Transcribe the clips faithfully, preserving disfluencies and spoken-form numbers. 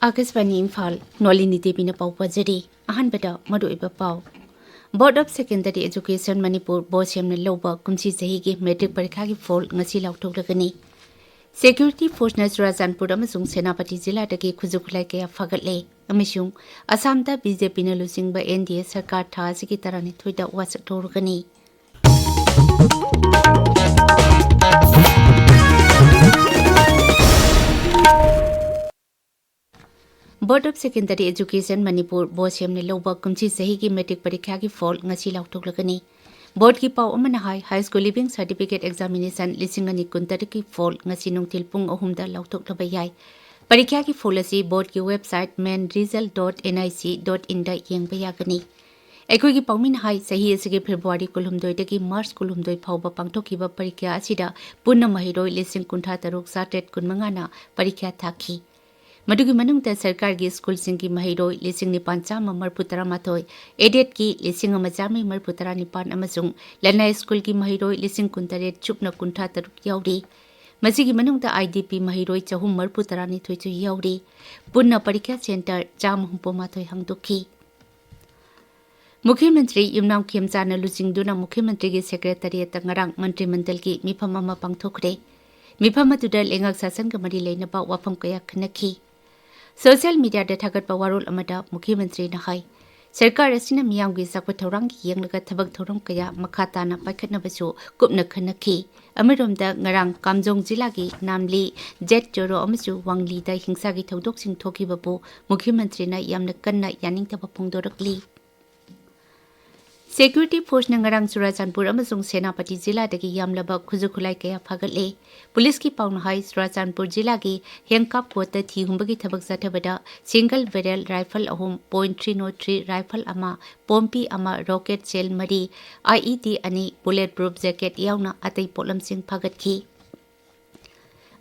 ꯑꯥꯀꯥꯁꯕꯥꯅꯤ ꯏꯝꯐꯥꯜ, ꯅꯣꯂꯤꯅꯤ ꯗꯦꯕꯤꯅ ꯄꯥꯎ ꯄꯥꯖꯔꯤ꯫ ꯑꯍꯥꯟꯕꯗ ꯃꯔꯨꯑꯣꯏꯕ ꯄꯥꯎ꯫ Board of Secondary Education Manipur, ꯕꯣꯁꯦꯝꯅ ꯂꯧꯕ ꯀꯨꯝꯁꯤ ꯆꯍꯤꯒꯤ ꯃꯦꯇ꯭ꯔꯤꯛ ꯄꯔꯤꯈꯥꯒꯤ ꯐꯣꯜ ꯉꯁꯤ ꯂꯥꯎꯊꯣꯛꯂꯒꯅꯤ꯫ Security Forceꯅ ꯆꯨꯔꯥꯆꯥꯟꯄꯨꯔ ꯑꯃꯁꯨꯡ ꯁꯦꯅꯥꯄꯇꯤ ꯖꯤꯂꯥꯗꯒꯤ ꯈꯨꯠꯁꯨ ꯈꯨꯠꯂꯥꯏ ꯀꯌꯥ ꯐꯥꯒꯠꯂꯦ ꯑꯃꯁꯨꯡ ꯑꯁꯥꯝꯗ BJPꯅ ꯂꯨꯆꯤꯡꯕ NDA ꯁꯔꯀꯥꯔ ꯊꯥ ꯑꯁꯤꯒꯤ ꯇꯔꯥꯅꯤꯊꯣꯏꯗ ꯋꯥꯁꯛ ꯂꯧꯔꯒꯅꯤ꯫ Board of Secondary Education Manipur, ꯕꯣꯁꯦꯝꯅ ꯂꯧꯕ ꯀꯨꯝꯁꯤ ꯆꯍꯤꯒꯤ ꯃꯦꯇ꯭ꯔꯤꯛ ꯄꯔꯤꯈ꯭ꯌꯥꯒꯤ ꯐꯣꯜ ꯉꯁꯤ ꯂꯥꯎꯊꯣꯛꯂꯒꯅꯤ꯫ ꯕꯣꯔꯗꯀꯤ ꯄꯥꯎ ꯑꯃꯅ ꯍꯥꯏ, High School Leaving Certificate Examination ꯂꯤꯁꯤꯡ ꯑꯅꯤ ꯀꯨꯟꯇꯔꯨꯛꯀꯤ ꯐꯣꯜ ꯉꯁꯤ ꯅꯨꯡꯊꯤꯜ ꯄꯨꯡ ꯑꯍꯨꯝꯗ ꯂꯥꯎꯊꯣꯛꯂꯕ ꯌꯥꯏ꯫ ꯄꯔꯤꯈ꯭ꯌꯥꯒꯤ ꯐꯣꯜ ꯑꯁꯤ ꯕꯣꯔꯗꯀꯤ website main result dot N I C dot inꯗ ꯌꯦꯡꯕ ꯌꯥꯒꯅꯤ꯫ ꯑꯩꯈꯣꯏꯒꯤ ꯄꯥꯎꯃꯤꯅ ꯍꯥꯏ, ꯆꯍꯤ ꯑꯁꯤꯒꯤ ꯐꯦꯕ꯭ꯔꯨꯋꯥꯔꯤ ꯀꯨꯟꯍꯨꯝꯗꯣꯏꯗꯒꯤ ꯃꯥꯔꯆ ꯀꯨꯟꯍꯨꯝꯗꯣꯏ ꯐꯥꯎꯕ ꯄꯥꯡꯊꯣꯛꯈꯤꯕ ꯄꯔꯤꯈ꯭ꯌꯥ ꯑꯁꯤꯗ ꯄꯨꯟꯅ ꯃꯍꯩꯔꯣꯏ ꯂꯤꯁꯤꯡ ꯀꯨꯟꯊ꯭ꯔꯥ ꯇꯔꯨꯛ ꯆꯥꯇ꯭ꯔꯦꯠ ꯀꯨꯟꯃꯉꯥꯅ ꯄꯔꯤꯈ꯭ꯌꯥ ꯊꯥꯈꯤ꯫ ꯃꯗꯨꯒꯤ ꯃꯅꯨꯡꯗ ꯁꯔꯀꯥꯔꯒꯤ ꯁ꯭ꯀꯨꯜꯁꯤꯡꯒꯤ ꯃꯍꯩꯔꯣꯏ ꯂꯤꯁꯤꯡ ꯅꯤꯄꯥꯟ ꯆꯥꯝꯃ ꯃꯔꯤꯐꯨ ꯇꯔꯥꯃꯥꯊꯣꯏ, aidedꯀꯤ ꯂꯤꯁꯤꯡ ꯑꯃ ꯆꯥꯝꯃꯔꯤ ꯃꯔꯤꯐꯨ ꯇꯔꯥꯅꯤꯄꯥꯟ ꯑꯃꯁꯨꯡ ꯂꯅꯥꯏ ꯁ꯭ꯀꯨꯜꯒꯤ ꯃꯍꯩꯔꯣꯏ ꯂꯤꯁꯤꯡ ꯀꯨꯟꯇꯔꯦꯠ ꯁꯨꯞꯅ ꯀꯨꯟꯊ꯭ꯔꯥ ꯇꯔꯨꯛ ꯌꯥꯎꯔꯤ꯫ ꯃꯁꯤꯒꯤ ꯃꯅꯨꯡꯗ IDP ꯃꯍꯩꯔꯣꯏ ꯆꯍꯨꯝ ꯃꯔꯤꯐꯨ ꯇꯔꯥꯅꯤꯊꯣꯏꯁꯨ ꯌꯥꯎꯔꯤ꯫ ꯄꯨꯟꯅ ꯄꯔꯤꯈ꯭ꯌꯥ ꯁꯦꯟꯇꯔ ꯆꯥꯝꯃ ꯍꯨꯝꯐꯨ ꯃꯥꯊꯣꯏ ꯍꯥꯡꯗꯣꯛꯈꯤ꯫ ꯃꯨꯈ꯭ꯌ ꯃꯟꯇ꯭ꯔꯤ ꯌꯨꯝꯅꯥꯝ ꯈꯦꯝꯆꯥꯟꯅ ꯂꯨꯆꯤꯡꯗꯨꯅ ꯃꯨꯈ꯭ꯌ ꯃꯟꯇ꯭ꯔꯤꯒꯤ ꯁꯦꯀ꯭ꯔꯦꯇꯔꯤꯌꯦꯠꯇ ꯉꯔꯥꯡ ꯃꯟꯇ꯭ꯔꯤ ꯃꯟꯗꯜꯒꯤ ꯃꯤꯐꯝ ꯑꯃ ꯄꯥꯡꯊꯣꯛꯈ꯭ꯔꯦ꯫ ꯃꯤꯐꯝ ꯑꯗꯨꯗ ꯂꯩꯉꯥꯛ ꯁꯥꯁꯟꯒ ꯃꯔꯤ ꯂꯩꯅꯕ ꯋꯥꯐꯝ ꯀꯌꯥ ꯈꯟꯅꯈꯤ꯫ ꯁꯣꯁꯤꯌꯦꯜ ꯃꯤꯗꯤꯌꯥꯗ ꯊꯥꯒꯠꯄ ꯋꯥꯔꯣꯜ ꯑꯃꯗ ꯃꯨꯈ꯭ꯌ ꯃꯟꯇ꯭ꯔꯤꯅ ꯍꯥꯏ, ꯁꯔꯀꯥꯔ ꯑꯁꯤꯅ ꯃꯤꯌꯥꯝꯒꯤ ꯆꯥꯎꯈꯠ ꯊꯧꯔꯥꯡꯒꯤ ꯌꯦꯡꯂꯒ ꯊꯕꯛ ꯊꯧꯔꯝ ꯀꯌꯥ ꯃꯈꯥ ꯇꯥꯅ ꯄꯥꯏꯈꯠꯅꯕꯁꯨ ꯀꯨꯞꯅ ꯈꯟꯅꯈꯤ꯫ ꯑꯃꯔꯣꯝꯗ ꯉꯔꯥꯡ ꯀꯥꯝꯖꯣꯡ ꯖꯤꯂꯥꯒꯤ ꯅꯥꯝꯂꯤ, ꯖꯦꯠ ꯆꯣꯔꯣ ꯑꯃꯁꯨꯡ ꯋꯥꯡꯂꯤꯗ ꯍꯤꯡꯁꯥꯒꯤ ꯊꯧꯗꯣꯛꯁꯤꯡ ꯊꯣꯛꯈꯤꯕꯕꯨ ꯃꯨꯈ꯭ꯌ ꯃꯟꯇ꯭ꯔꯤꯅ ꯌꯥꯝꯅ ꯀꯟꯅ ꯌꯥꯅꯤꯡꯗꯕ ꯐꯣꯡꯗꯣꯔꯛꯂꯤ꯫ Security Forceꯅ ꯉꯔꯥꯡ ꯆꯨꯔꯥꯆꯥꯟꯄꯨꯔ ꯑꯃꯁꯨꯡ ꯁꯦꯅꯥꯄꯇꯤ ꯖꯤꯂꯥꯗꯒꯤ ꯌꯥꯝꯂꯕ ꯈꯨꯠꯁꯨ ꯈꯨꯠꯂꯥꯏ ꯀꯌꯥ ꯐꯥꯒꯠꯂꯦ꯫ ꯄꯨꯂꯤꯁꯀꯤ ꯄꯥꯎꯅ ꯍꯥꯏ, ꯆꯨꯔꯥꯆꯥꯟꯄꯨꯔ ꯖꯤꯂꯥꯒꯤ ꯍꯦꯡꯀꯥꯞ ꯀꯣꯠꯇ ꯊꯤ ꯍꯨꯝꯕꯒꯤ ꯊꯕꯛ ꯆꯠꯊꯕꯗ single barrel rifle ꯑꯍꯨꯝ, point three not three rifle ꯑꯃ, ꯄꯣꯝꯄꯤ ꯑꯃ, rocket shell ꯃꯔꯤ, IED ꯑꯅꯤ, bullet proof jacket ꯌꯥꯎꯅ ꯑꯇꯩ ꯄꯣꯠꯂꯝꯁꯤꯡ ꯐꯥꯒꯠꯈꯤ꯫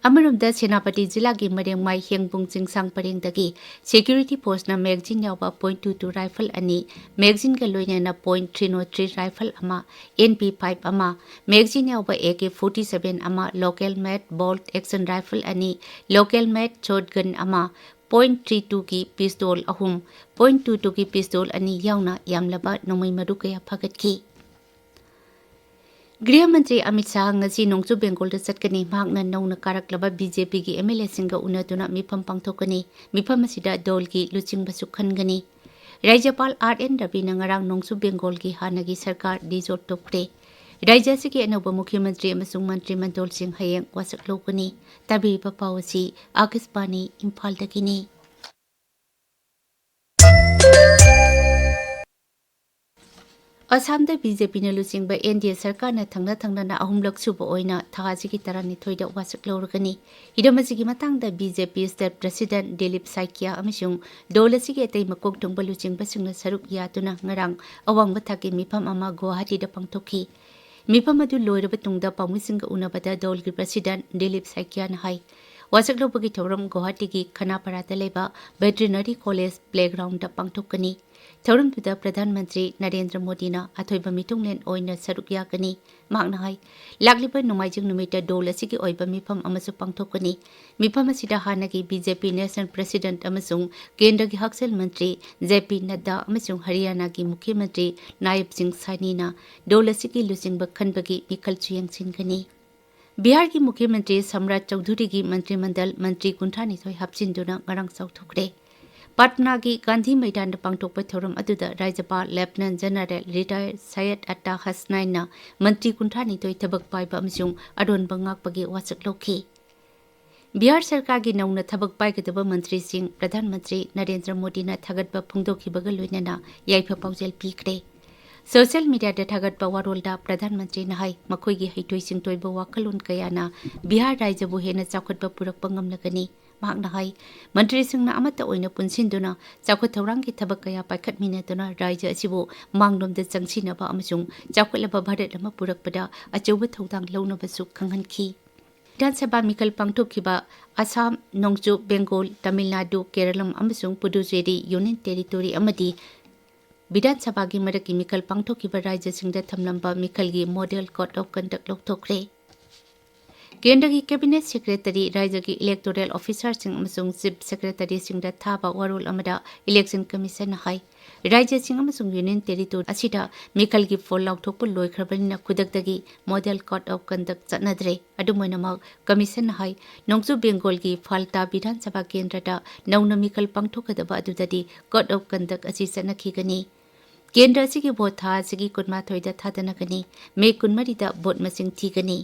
ꯑꯃꯔꯣꯝꯗ ꯁꯦꯅꯥꯄꯇꯤ ꯖꯤꯂꯥꯒꯤ ꯃꯔꯦꯡꯃꯥꯏ ꯍꯦꯡꯕꯨꯡ ꯆꯤꯡꯁꯥꯡ ꯄꯔꯦꯡꯗꯒꯤ Security Forceꯅ magazine ꯌꯥꯎꯕ point two two rifle ꯑꯅꯤ, magazineꯒ ꯂꯣꯏꯅꯅ point three not three rifle ꯑꯃ, MP five ꯑꯃ, magazine ꯌꯥꯎꯕ AK forty seven ꯑꯃ, local made bolt action rifle ꯑꯅꯤ, local made shotgun ꯑꯃ, ꯄꯣꯏꯟꯠ ꯊ꯭ꯔꯤ ꯇꯨꯒꯤ ꯄꯤꯁꯇꯣꯜ ꯑꯍꯨꯝ, ꯄꯣꯏꯟꯠ ꯇꯨ ꯇꯨꯒꯤ ꯄꯤꯁꯇꯣꯜ ꯑꯅꯤ ꯌꯥꯎꯅ ꯌꯥꯝꯂꯕ ꯅꯣꯡꯃꯩ ꯃꯔꯨ ꯀꯌꯥ ꯐꯥꯒꯠꯈꯤ꯫ ꯒ꯭ꯔꯤꯍ ꯃꯟꯇ꯭ꯔꯤ ꯑꯃꯤꯠ ꯁꯥꯍ ꯉꯁꯤ ꯅꯣꯡꯆꯨꯞ ꯕꯦꯡꯒꯣꯜꯗ ꯆꯠꯀꯅꯤ꯫ ꯃꯍꯥꯛꯅ ꯅꯧꯅ ꯀꯥꯔꯛꯂꯕ ꯕꯤ ꯖꯦ ꯄꯤꯒꯤ ꯑꯦꯝ ꯑꯦꯜ ꯑꯦꯁꯤꯡꯒ ꯎꯅꯗꯨꯅ ꯃꯤꯐꯝ ꯄꯥꯡꯊꯣꯛꯀꯅꯤ꯫ ꯃꯤꯐꯝ ꯑꯁꯤꯗ ꯗꯣꯜꯒꯤ ꯂꯨꯆꯤꯡꯕꯁꯨ ꯈꯟꯒꯅꯤ꯫ ꯔꯥꯖ꯭ꯌꯄꯥꯜ ꯑꯥꯔ ꯑꯦꯟ ꯔꯕꯤꯅ ꯉꯔꯥꯡ ꯅꯣꯡꯆꯨꯞ ꯕꯦꯡꯒꯣꯜꯒꯤ ꯍꯥꯟꯅꯒꯤ ꯁꯔꯀꯥꯔ dissolve ꯇꯧꯈ꯭ꯔꯦ꯫ ꯔꯥꯖ꯭ꯌ ꯑꯁꯤꯒꯤ ꯑꯅꯧꯕ ꯃꯨꯈ꯭ꯌ ꯃꯟꯇ꯭ꯔꯤ ꯑꯃꯁꯨꯡ ꯃꯟꯇ꯭ꯔꯤ ꯃꯟꯗꯣꯜꯁꯤꯡ ꯍꯌꯦꯡ ꯋꯥꯁꯛ ꯂꯧꯒꯅꯤ꯫ ꯇꯥꯕꯤꯔꯤꯕ ꯄꯥꯎ ꯑꯁꯤ ꯑꯥꯀꯥꯁꯕꯥꯅꯤ ꯏꯝꯐꯥꯜꯗꯒꯤꯅꯤ꯫ ꯑꯁꯥꯝꯗ ꯕꯤ ꯖꯦ ꯄꯤꯅ ꯂꯨꯆꯤꯡꯕ ꯑꯦꯟ ꯗꯤ ꯑꯦ ꯁꯔꯀꯥꯔꯅ ꯊꯪꯅ ꯊꯪꯅꯅ ꯑꯍꯨꯝꯂꯛ ꯁꯨꯕ ꯑꯣꯏꯅ ꯊꯥ ꯑꯁꯤꯒꯤ ꯇꯔꯥꯅꯤꯊꯣꯏꯗ ꯋꯥꯁꯛ ꯂꯧꯔꯒꯅꯤ꯫ ꯍꯤꯔꯝ ꯑꯁꯤꯒꯤ ꯃꯇꯥꯡꯗ ꯕꯤ ꯖꯦ ꯄꯤ state president ꯗꯤꯂꯤꯞ ꯁꯥꯏꯀꯤꯌꯥ ꯑꯃꯁꯨꯡ ꯗꯣꯜ ꯑꯁꯤꯒꯤ ꯑꯇꯩ ꯃꯀꯣꯛ ꯊꯣꯡꯕ ꯂꯨꯆꯤꯡꯕꯁꯤꯡꯅ ꯁꯔꯨꯛ ꯌꯥꯗꯨꯅ ꯉꯔꯥꯡ ꯑꯋꯥꯡꯕ ꯊꯥꯛꯀꯤ ꯃꯤꯐꯝ ꯑꯃ ꯒꯨꯋꯥꯍꯥꯇꯤꯗ ꯄꯥꯡꯊꯣꯛꯈꯤ꯫ ꯃꯤꯐꯝ ꯑꯗꯨ ꯂꯣꯏꯔꯕ ꯇꯨꯡꯗ ꯄꯥꯎꯃꯤꯁꯤꯡꯒ ꯎꯅꯕꯗ ꯗꯣꯜꯒꯤ president ꯗꯤꯂꯤꯞ ꯁꯥꯏꯀꯤꯌꯥꯅ ꯍꯥꯏ, ꯋꯥꯁꯛ ꯂꯧꯕꯒꯤ ꯊꯧꯔꯝ ꯒꯨꯋꯥꯍꯥꯇꯤꯒꯤ ꯈꯅꯥꯄꯥꯔꯥꯗ ꯂꯩꯕ Veterinary College playgroundꯗ ꯄꯥꯡꯊꯣꯛꯀꯅꯤ꯫ ꯊꯧꯔꯝꯗꯨꯗ ꯄ꯭ꯔꯙꯥꯟ ꯃꯟꯇ꯭ꯔꯤ ꯅꯔꯦꯟꯗ꯭ꯔ ꯃꯣꯗꯤꯅ ꯑꯊꯣꯏꯕ ꯃꯤꯊꯨꯡꯂꯦꯟ ꯑꯣꯏꯅ ꯁꯔꯨꯛ ꯌꯥꯒꯅꯤ꯫ ꯃꯍꯥꯛꯅ ꯍꯥꯏ, ꯂꯥꯛꯂꯤꯕ ꯅꯣꯡꯃꯥꯏꯖꯤꯡ ꯅꯨꯃꯤꯠꯇ ꯗꯣꯜ ꯑꯁꯤꯒꯤ ꯑꯣꯏꯕ ꯃꯤꯐꯝ ꯑꯃꯁꯨ ꯄꯥꯡꯊꯣꯛꯀꯅꯤ꯫ ꯃꯤꯐꯝ ꯑꯁꯤꯗ ꯍꯥꯟꯅꯒꯤ ꯕꯤ ꯖꯦ ꯄꯤ national president ꯑꯃꯁꯨꯡ ꯀꯦꯟꯗ꯭ꯔꯒꯤ ꯍꯛꯁꯦꯜ ꯃꯟꯇ꯭ꯔꯤ ꯖꯦ ꯄꯤ ꯅꯗ꯭ꯗꯥ ꯑꯃꯁꯨꯡ ꯍꯔꯤꯌꯥꯅꯥꯒꯤ ꯃꯨꯈ꯭ꯌ ꯃꯟꯇ꯭ꯔꯤ ꯅꯥꯌꯕ ꯁꯤꯡ ꯁꯥꯏꯅꯤꯅ ꯗꯣꯜ ꯑꯁꯤꯒꯤ ꯂꯨꯆꯤꯡꯕ ꯈꯟꯕꯒꯤ ꯃꯤꯈꯜꯁꯨ ꯌꯦꯡꯁꯤꯟꯒꯅꯤ꯫ ꯕꯤꯍꯥꯔꯒꯤ ꯃꯨꯈ꯭ꯌ ꯃꯟꯇ꯭ꯔꯤ ꯁꯝꯔꯥꯖ ꯆꯧꯙꯨꯔꯤꯒꯤ ꯃꯟꯇ꯭ꯔꯤ ꯃꯟꯗꯜ ꯃꯟꯇ꯭ꯔꯤ ꯀꯨꯟꯊ꯭ꯔꯥꯅꯤꯊꯣꯏ ꯍꯥꯞꯆꯤꯟꯗꯨꯅ ꯉꯔꯥꯡ ꯆꯥꯎꯊꯣꯛꯈ꯭ꯔꯦ꯫ ꯄꯠꯅꯥꯒꯤ ꯒꯥꯟꯙꯤ ꯃꯩꯗꯥꯟꯗ ꯄꯥꯡꯊꯣꯛꯄ ꯊꯧꯔꯝ ꯑꯗꯨꯗ ꯔꯥꯖ꯭ꯌꯄꯥꯜ Lieutenant General retired ꯁꯌꯦꯗ ꯑꯇꯥ ꯍꯁꯅꯥꯏꯟꯅ ꯃꯟꯇ꯭ꯔꯤ ꯀꯨꯟꯊ꯭ꯔꯥꯅꯤꯊꯣꯏ ꯊꯕꯛ ꯄꯥꯏꯕ ꯑꯃꯁꯨꯡ ꯑꯔꯣꯟꯕ ꯉꯥꯛꯄꯒꯤ ꯋꯥꯁꯛ ꯂꯧꯈꯤ꯫ ꯕꯤꯍꯥꯔ ꯁꯔꯀꯥꯔꯒꯤ ꯅꯧꯅ ꯊꯕꯛ ꯄꯥꯏꯒꯗꯕ ꯃꯟꯇ꯭ꯔꯤꯁꯤꯡ ꯄ꯭ꯔꯙꯥꯟ ꯃꯟꯇ꯭ꯔꯤ ꯅꯔꯦꯟꯗ꯭ꯔ ꯃꯣꯗꯤꯅ ꯊꯥꯒꯠꯄ ꯐꯣꯡꯗꯣꯛꯈꯤꯕꯒ ꯂꯣꯏꯅꯅ ꯌꯥꯏꯐ ꯄꯥꯎꯖꯦꯜ ꯄꯤꯈ꯭ꯔꯦ꯫ Social mediaꯗ ꯊꯥꯒꯠꯄ ꯋꯥꯔꯣꯜꯗ ꯄ꯭ꯔꯙꯥꯟ ꯃꯟꯇ꯭ꯔꯤꯅ ꯍꯥꯏ, ꯃꯈꯣꯏꯒꯤ ꯍꯩꯊꯣꯏ ꯁꯤꯡꯊꯣꯏꯕ ꯋꯥꯈꯜꯂꯣꯟ ꯀꯌꯥꯅ ꯕꯤꯍꯥꯔ ꯔꯥꯖ꯭ꯌꯕꯨ ꯍꯦꯟꯅ ꯆꯥꯎꯈꯠꯄ ꯄꯨꯔꯛꯄ ꯉꯝꯂꯒꯅꯤ꯫ ꯃꯍꯥꯛꯅ ꯍꯥꯏ, ꯃꯟꯇ꯭ꯔꯤꯁꯤꯡꯅ ꯑꯃꯠꯇ ꯑꯣꯏꯅ ꯄꯨꯟꯁꯤꯟꯗꯨꯅ ꯆꯥꯎꯈꯠ ꯊꯧꯔꯥꯡꯒꯤ ꯊꯕꯛ ꯀꯌꯥ ꯄꯥꯏꯈꯠꯃꯤꯟꯅꯗꯨꯅ ꯔꯥꯖ꯭ꯌ ꯑꯁꯤꯕꯨ ꯃꯥꯡꯂꯣꯝꯗ ꯆꯪꯁꯤꯟꯅꯕ ꯑꯃꯁꯨꯡ ꯆꯥꯎꯈꯠꯂꯕ ꯚꯥꯔꯠ ꯑꯃ ꯄꯨꯔꯛꯄꯗ ꯑꯆꯧꯕ ꯊꯧꯗꯥꯡ ꯂꯧꯅꯕꯁꯨ ꯈꯪꯍꯟꯈꯤ꯫ ꯕꯤꯙꯥꯟ ꯁꯚꯥ ꯃꯤꯈꯜ ꯄꯥꯡꯊꯣꯛꯈꯤꯕ ꯑꯁꯥꯝ, ꯅꯣꯡꯆꯨꯞ ꯕꯦꯡꯒꯣꯜ, ꯇꯥꯃꯤꯜ ꯅꯥꯗꯨ, ꯀꯦꯔꯂꯝ ꯑꯃꯁꯨꯡ ꯄꯨꯗꯨꯆꯦꯔꯤ Union Territory ꯑꯃꯗꯤ ꯕꯤꯙꯥꯟ ꯁꯚꯥꯒꯤ ꯃꯔꯛꯀꯤ ꯃꯤꯈꯜ ꯄꯥꯡꯊꯣꯛꯈꯤꯕ ꯔꯥꯖ꯭ꯌꯁꯤꯡꯗ ꯊꯝꯂꯝꯕ ꯃꯤꯈꯜꯒꯤ Model Code of Conduct ꯂꯧꯊꯣꯛꯈ꯭ꯔꯦ꯫ ꯀꯦꯟꯗ꯭ꯔꯒꯤ Cabinet Secretary, ꯔꯥꯖ꯭ꯌꯒꯤ Electoral Officerꯁꯤꯡ ꯑꯃꯁꯨꯡ Chief Secretaryꯁꯤꯡꯗ ꯊꯥꯕ ꯋꯥꯔꯣꯜ ꯑꯃꯗ Election Commissionꯅ ꯍꯥꯏ, ꯔꯥꯖ꯭ꯌꯁꯤꯡ ꯑꯃꯁꯨꯡ Union Territory ꯑꯁꯤꯗ ꯃꯤꯈꯜꯒꯤ ꯐꯣꯜ ꯂꯥꯎꯊꯣꯛꯄ ꯂꯣꯏꯈ꯭ꯔꯕꯅꯤꯅ ꯈꯨꯗꯛꯇꯒꯤ Model Code of Conduct ꯆꯠꯅꯗ꯭ꯔꯦ꯫ ꯑꯗꯨꯝ ꯑꯣꯏꯅꯃꯛ, Commissionꯅ ꯍꯥꯏ, ꯅꯣꯡꯆꯨꯞ ꯕꯦꯡꯒꯣꯜꯒꯤ ꯐꯥꯜꯇꯥ ꯕꯤꯙꯥꯟ ꯁꯚꯥ ꯀꯦꯟꯗ꯭ꯔꯗ ꯅꯧꯅ ꯃꯤꯈꯜ ꯄꯥꯡꯊꯣꯛꯀꯗꯕ ꯑꯗꯨꯗꯗꯤ Code of Conduct ꯑꯁꯤ ꯆꯠꯅꯈꯤꯒꯅꯤ꯫ ꯀꯦꯟꯗ꯭ꯔ ꯑꯁꯤꯒꯤ ꯚꯣꯠ ꯊꯥ ꯑꯁꯤꯒꯤ ꯀꯨꯟꯃꯥꯊꯣꯏꯗ ꯊꯥꯗꯅꯒꯅꯤ꯫ ꯃꯦ ꯀꯨꯟꯃꯔꯤꯗ ꯚꯣꯠ ꯃꯁꯤꯡ ꯊꯤꯒꯅꯤ꯫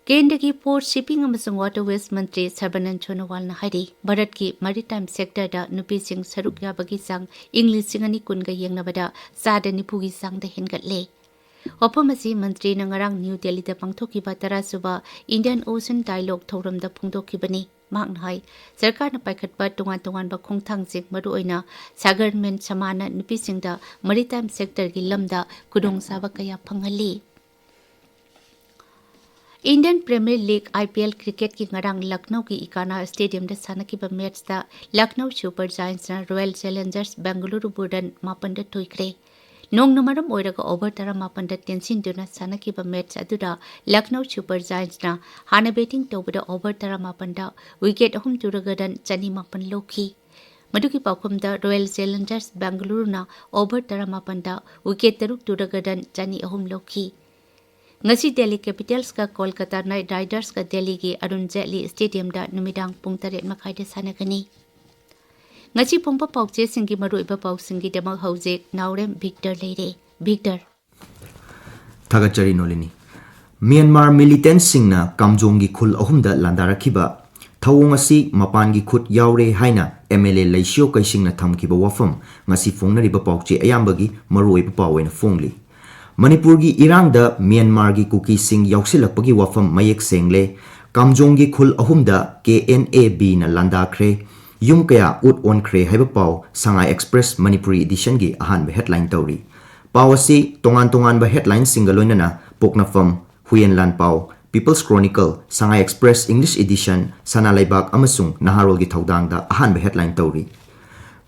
ꯀꯦꯟꯗ꯭ꯔꯒꯤ Port, Shipping ꯑꯃꯁꯨꯡ Waterways ꯃꯟꯇ꯭ꯔꯤ ꯁꯔꯕꯥꯅꯟꯗ ꯁꯣꯅꯣꯋꯥꯜꯅ ꯍꯥꯏꯔꯤ, ꯚꯥꯔꯠꯀꯤ maritime sectorꯗ ꯅꯨꯄꯤꯁꯤꯡ ꯁꯔꯨꯛ ꯌꯥꯕꯒꯤ ꯆꯥꯡ ꯏꯪ ꯂꯤꯁꯤꯡ ꯑꯅꯤ ꯀꯨꯟꯒ ꯌꯦꯡꯅꯕꯗ ꯆꯥꯗ ꯅꯤꯐꯨꯒꯤ ꯆꯥꯡꯗ ꯍꯦꯟꯒꯠꯂꯦ꯫ ꯋꯥꯐꯝ ꯑꯁꯤ ꯃꯟꯇ꯭ꯔꯤꯅ ꯉꯔꯥꯡ ꯅ꯭ꯌꯨ ꯗꯦꯜꯂꯤꯗ ꯄꯥꯡꯊꯣꯛꯈꯤꯕ ꯇꯔꯥꯁꯨꯕ Indian Ocean Dialogue ꯊꯧꯔꯝꯗ ꯐꯣꯡꯗꯣꯛꯈꯤꯕꯅꯤ꯫ ꯃꯍꯥꯛꯅ ꯍꯥꯏ, ꯁꯔꯀꯥꯔꯅ ꯄꯥꯏꯈꯠꯄ ꯇꯣꯉꯥꯟ ꯇꯣꯉꯥꯟꯕ ꯈꯣꯡꯊꯥꯡꯁꯤꯡ, ꯃꯔꯨꯑꯣꯏꯅ Sagarman Sammanꯅ ꯅꯨꯄꯤꯁꯤꯡꯗ maritime sectorꯒꯤ ꯂꯝꯗ ꯈꯨꯗꯣꯡꯆꯥꯕ ꯀꯌꯥ ꯐꯪꯍꯜꯂꯤ꯫ Indian Premier League, IPL, cricketꯀꯤ ꯉꯔꯥꯡ ꯂꯈꯅꯧꯒꯤ ꯏꯀꯥꯅꯥ Stadiumꯗ ꯁꯥꯟꯅꯈꯤꯕ matchꯇ Lucknow Super Giantsꯅ Royal Challengers Bengaluru ꯕꯨ run ꯃꯥꯄꯟꯗ ꯊꯣꯏꯈ꯭ꯔꯦ꯫ ꯅꯣꯡꯅ ꯃꯔꯝ ꯑꯣꯏꯔꯒ over ꯇꯔꯥꯃꯥꯄꯟꯗ ꯇꯦꯟꯁꯤꯟꯗꯨꯅ ꯁꯥꯟꯅꯈꯤꯕ match ꯑꯗꯨꯗ Lucknow Super Giantsꯅ ꯍꯥꯟꯅ batting ꯇꯧꯕꯗ over ꯇꯔꯥꯃꯥꯄꯟꯗ wicket ꯑꯍꯨꯝ ꯇꯨꯔꯒ run ꯆꯅꯤ ꯃꯥꯄꯟ ꯂꯧꯈꯤ꯫ ꯃꯗꯨꯒꯤ ꯄꯥꯎꯈꯨꯝꯗ Royal Challengers Bengaluruꯅ over ꯇꯔꯥꯃꯥꯄꯟꯗ wicket ꯇꯔꯨꯛ ꯇꯨꯔꯒ run ꯆꯅꯤ ꯑꯍꯨꯝ ꯂꯧꯈꯤ꯫ ꯉꯁꯤ Delhi Capitalsꯀ Kolkata Knight Ridersꯀ Delhiꯒꯤ Arun Jaitley Stadiumꯗ ꯅꯨꯃꯤꯗꯥꯡ ꯄꯨꯡ ꯇꯔꯦꯠ ꯃꯈꯥꯏꯗ ꯁꯥꯟꯅꯒꯅꯤ꯫ ꯉꯁꯤ ꯐꯣꯡꯕ ꯄꯥꯎꯆꯦꯁꯤꯡꯒꯤ ꯃꯔꯨꯑꯣꯏꯕ ꯄꯥꯎꯁꯤꯡꯒꯤꯗꯃꯛ ꯍꯧꯖꯤꯛ ꯅꯥꯎꯔꯦꯝ ꯚꯤꯛꯇꯔ ꯂꯩꯔꯦ꯫ ꯚꯤꯛꯇꯔ꯫ ꯊꯥꯒꯠꯆꯔꯤ ꯅꯣꯂꯤꯅꯤ꯫ ꯃ꯭ꯌꯥꯟꯃꯥꯔ militantꯁꯤꯡꯅ ꯀꯥꯝꯖꯣꯡꯒꯤ ꯈꯨꯜ ꯑꯍꯨꯝꯗ ꯂꯥꯟꯗꯥꯔꯛꯈꯤꯕ ꯊꯧꯑꯣꯡ ꯑꯁꯤ ꯃꯄꯥꯟꯒꯤ ꯈꯨꯠ ꯌꯥꯎꯔꯦ ꯍꯥꯏꯅ MLA ꯂꯩꯁꯤꯌꯣ ꯀꯩꯁꯤꯡꯅ ꯊꯝꯈꯤꯕ ꯋꯥꯐꯝ ꯉꯁꯤ ꯐꯣꯡꯅꯔꯤꯕ ꯄꯥꯎꯆꯦ ꯑꯌꯥꯝꯕꯒꯤ ꯃꯔꯨꯑꯣꯏꯕ ꯄꯥꯎ ꯑꯣꯏꯅ ꯐꯣꯡꯂꯤ꯫ ꯃꯅꯤꯄꯨꯔꯒꯤ ꯏꯔꯥꯡꯗ ꯃ꯭ꯌꯥꯟꯃꯥꯔꯒꯤ ꯀꯨꯀꯤꯁꯤꯡ ꯌꯥꯎꯁꯤꯜꯂꯛꯄꯒꯤ ꯋꯥꯐꯝ ꯃꯌꯦꯛ ꯁꯦꯡꯂꯦ꯫ ꯀꯥꯝꯖꯣꯡꯒꯤ ꯈꯨꯜ ꯑꯍꯨꯝꯗ KNABꯅ ꯂꯥꯟꯗꯥꯈ꯭ꯔꯦ꯫ ꯌꯨꯝ ꯀꯌꯥ ꯎꯠ ꯑꯣꯟꯈ꯭ꯔꯦ ꯍꯥꯏꯕ ꯄꯥꯎ ꯁꯉꯥꯏ Express ꯃꯅꯤꯄꯨꯔꯤ editionꯒꯤ ꯑꯍꯥꯟꯕ headline ꯇꯧꯔꯤ꯫ ꯄꯥꯎ ꯑꯁꯤ ꯇꯣꯉꯥꯟ ꯇꯣꯉꯥꯟꯕ headlineꯁꯤꯡꯒ ꯂꯣꯏꯅꯅ ꯄꯣꯛꯅꯐꯝ, ꯍꯨꯌꯦꯟ ꯂꯥꯟꯄꯥꯎ, People's Chronicle, Shanghai Express English Edition, ꯁꯅꯥ ꯂꯩꯕꯥꯛ ꯑꯃꯁꯨꯡ ꯅꯍꯥꯔꯣꯜꯒꯤ ꯊꯧꯗꯥꯡꯗ ꯑꯍꯥꯟꯕ headline ꯇꯧꯔꯤ꯫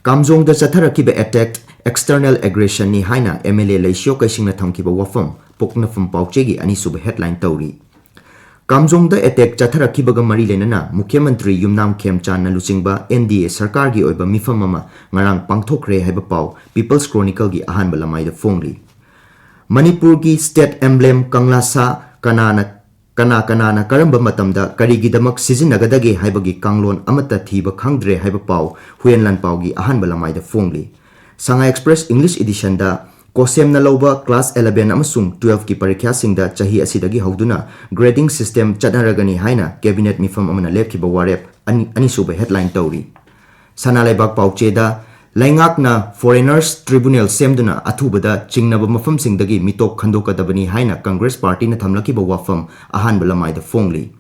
ꯀꯥꯝꯖꯣꯡꯗ ꯆꯠꯊꯔꯛꯈꯤꯕ attack external aggressionni ꯍꯥꯏꯅ MLA ꯂꯩꯁꯤꯌꯣ ꯀꯩꯁꯤꯡꯅ ꯊꯝꯈꯤꯕ ꯋꯥꯐꯝ ꯄꯣꯛꯅꯐꯝ ꯄꯥꯎꯆꯦꯒꯤ ꯑꯅꯤꯁꯨꯕ headline ꯇꯧꯔꯤ꯫ ꯀꯥꯝꯖꯣꯡꯗ ꯑꯦꯇꯦꯛ ꯆꯠꯊꯔꯛꯈꯤꯕꯒ ꯃꯔꯤ ꯂꯩꯅꯅ ꯃꯨꯈ꯭ꯌ ꯃꯟꯇ꯭ꯔꯤ ꯌꯨꯝꯅꯥꯝ ꯈꯦꯝꯆꯥꯟꯅ ꯂꯨꯆꯤꯡꯕ ꯑꯦꯟ ꯗꯤ ꯑꯦ ꯁꯔꯀꯥꯔꯒꯤ ꯑꯣꯏꯕ ꯃꯤꯐꯝ ꯑꯃ ꯉꯔꯥꯡ ꯄꯥꯡꯊꯣꯛꯈ꯭ꯔꯦ ꯍꯥꯏꯕ ꯄꯥꯎ ꯄꯤꯄꯜꯁ ꯀ꯭ꯔꯣꯅꯤꯀꯜꯒꯤ ꯑꯍꯥꯟꯕ ꯂꯃꯥꯏꯗ ꯐꯣꯡꯂꯤ꯫ ꯃꯅꯤꯄꯨꯔꯒꯤ ꯁ꯭ꯇꯦꯠ ꯑꯦꯝꯕ꯭ꯂꯦꯝ ꯀꯪꯂꯥ ꯁꯥ ꯀꯅꯥꯅ, ꯀꯅꯥ ꯀꯅꯥꯅ ꯀꯔꯝꯕ ꯃꯇꯝꯗ ꯀꯔꯤꯒꯤꯗꯃꯛ ꯁꯤꯖꯤꯟꯅꯒꯗꯒꯦ ꯍꯥꯏꯕꯒꯤ ꯀꯥꯡꯂꯣꯟ ꯑꯃꯠꯇ ꯊꯤꯕ ꯈꯪꯗ꯭ꯔꯦ ꯍꯥꯏꯕ ꯄꯥꯎ ꯍꯨꯏꯌꯦꯟ ꯂꯥꯟꯄꯥꯎꯒꯤ ꯑꯍꯥꯟꯕ ꯂꯃꯥꯏꯗ ꯐꯣꯡꯂꯤ꯫ ꯁꯉꯥꯏ ꯑꯦꯛꯁꯄ꯭ꯔꯦꯁ ꯏꯪꯂꯤꯁ ꯏꯗꯤꯁꯟꯗ ꯀꯣꯁꯦꯝꯅ ꯂꯧꯕ ꯀ꯭ꯂꯥꯁ eleven ꯑꯃꯁꯨꯡ twelveꯀꯤ ꯄꯔꯤꯈ꯭ꯌꯥꯁꯤꯡꯗ ꯆꯍꯤ ꯑꯁꯤꯗꯒꯤ ꯍꯧꯗꯨꯅ grading system ꯆꯠꯅꯔꯒꯅꯤ ꯍꯥꯏꯅ ꯀꯦꯕꯤꯅꯦꯠ ꯃꯤꯐꯝ ꯑꯃꯅ ꯂꯦꯞꯈꯤꯕ ꯋꯥꯔꯦꯞ ꯑꯅꯤ, ꯑꯅꯤꯁꯨꯕ ꯍꯦꯗꯂꯥꯏꯟ ꯇꯧꯔꯤ꯫ ꯁꯅꯥ ꯂꯩꯕꯥꯛ ꯄꯥꯎꯆꯦꯗ ꯂꯩꯉꯥꯛꯅ foreigners tribunal ꯁꯦꯝꯗꯨꯅ ꯑꯊꯨꯕꯗ ꯆꯤꯡꯅꯕ ꯃꯐꯝꯁꯤꯡꯗꯒꯤ ꯃꯤꯇꯣꯞ ꯈꯟꯗꯣꯛꯀꯗꯕꯅꯤ ꯍꯥꯏꯅ ꯀꯪꯒ꯭ꯔꯦꯁ ꯄꯥꯔꯇꯤꯅ ꯊꯝꯂꯛꯈꯤꯕ ꯋꯥꯐꯝ ꯑꯍꯥꯟꯕ ꯂꯃꯥꯏꯗ ꯐꯣꯡꯂꯤ꯫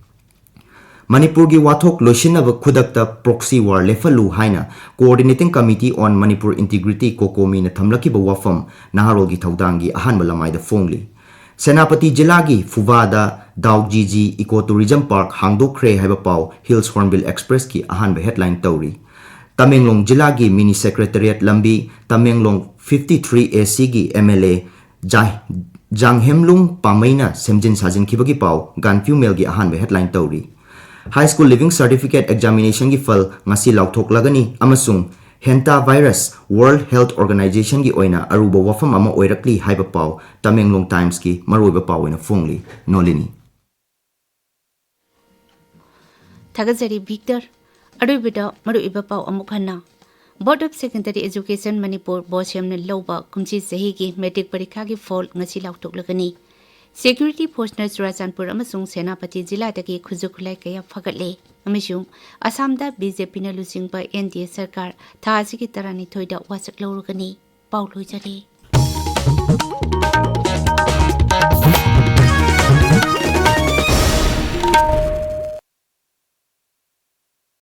ꯃꯅꯤꯄꯨꯔꯒꯤ ꯋꯥꯊꯣꯛ ꯂꯣꯏꯁꯤꯟꯅꯕ ꯈꯨꯗꯛꯇ proxy war ꯂꯦꯞꯍꯜꯂꯨ ꯍꯥꯏꯅ Coordinating Committee on Manipur Integrity, ꯀꯣꯀꯣꯃꯤꯅ ꯊꯝꯂꯛꯈꯤꯕ ꯋꯥꯐꯝ ꯅꯍꯥꯔꯣꯜꯒꯤ ꯊꯧꯗꯥꯡꯒꯤ ꯑꯍꯥꯟꯕ ꯂꯃꯥꯏꯗ ꯐꯣꯡꯂꯤ꯫ ꯁꯦꯅꯥꯄꯇꯤ ꯖꯤꯂꯥꯒꯤ ꯐꯨꯕꯥꯗ ꯗꯥꯎꯖꯤꯖꯤ Eco Tourism Park ꯍꯥꯡꯗꯣꯛꯈ꯭ꯔꯦ ꯍꯥꯏꯕ ꯄꯥꯎ Hills Hornbill Expressꯀꯤ ꯑꯍꯥꯟꯕ ꯍꯦꯗꯂꯥꯏꯟ ꯇꯧꯔꯤ꯫ ꯇꯃꯦꯡꯂꯣꯡ ꯖꯤꯂꯥꯒꯤ mini secretariat ꯂꯝꯕꯤ, Tamenglong fifty three A Cꯒꯤ M L A ꯖꯥ-, ꯖꯥꯡꯍꯦꯝꯂꯨꯡ ꯄꯥꯃꯩꯅ ꯁꯦꯝꯖꯤꯟ ꯁꯥꯖꯤꯟꯈꯤꯕꯒꯤ ꯄꯥꯎ ꯒꯥꯟꯐ꯭ꯌꯨ ꯃꯦꯜꯒꯤ ꯑꯍꯥꯟꯕ ꯍꯦꯗꯂꯥꯏꯟ ꯇꯧꯔꯤ꯫ High School Leaving Certificate Examinationꯒꯤ ꯐꯜ ꯉꯁꯤ ꯂꯥꯎꯊꯣꯛꯂꯒꯅꯤ ꯑꯃꯁꯨꯡ hantavirus World Health Organizationꯒꯤ ꯑꯣꯏꯅ ꯑꯔꯨꯕ ꯋꯥꯐꯝ ꯑꯃ ꯑꯣꯏꯔꯛꯂꯤ ꯍꯥꯏꯕ ꯄꯥꯎ ꯇꯃꯦꯡꯂꯣꯡ Timesꯀꯤ ꯃꯔꯨꯑꯣꯏꯕ ꯄꯥꯎ ꯑꯣꯏꯅ ꯐꯣꯡꯂꯤ꯫ ꯅꯣꯂꯤꯅꯤ꯫ ꯊꯥꯒꯠꯆꯔꯤ ꯚꯤꯛꯇꯔ꯫ ꯑꯔꯣꯏꯕꯗ ꯃꯔꯨꯑꯣꯏꯕ ꯄꯥꯎ ꯑꯃꯨꯛ ꯍꯟꯅ꯫ Board of Secondary Education Manipur ꯕꯣꯁꯦꯝꯅ ꯂꯧꯕ ꯀꯨꯝꯁꯤ ꯆꯍꯤꯒꯤ ꯃꯦꯇ꯭ꯔꯤꯛ ꯄꯔꯤꯈꯥꯒꯤ ꯐꯣꯜ ꯉꯁꯤ ꯂꯥꯎꯊꯣꯛꯂꯒꯅꯤ꯫ Security forceꯅ ꯆꯨꯔꯥꯆꯥꯟꯄꯨꯔ ꯑꯃꯁꯨꯡ ꯁꯦꯅꯥꯄꯇꯤ ꯖꯤꯂꯥꯗꯒꯤ ꯈꯨꯠꯁꯨ ꯈꯨꯠꯂꯥꯏ ꯀꯌꯥ ꯐꯒꯠꯂꯦ ꯑꯃꯁꯨꯡ ꯑꯁꯥꯝꯗ ꯕꯤ ꯖꯦ ꯄꯤꯅ ꯂꯨꯆꯤꯡꯕ ꯑꯦꯟ ꯗꯤ ꯑꯦ ꯁꯔꯀꯥꯔ ꯊꯥ ꯑꯁꯤꯒꯤ ꯇꯔꯥꯅꯤꯊꯣꯏꯗ ꯋꯥꯁꯛ ꯂꯧꯔꯒꯅꯤ꯫ ꯄꯥꯎ ꯂꯣꯏꯖꯔꯦ꯫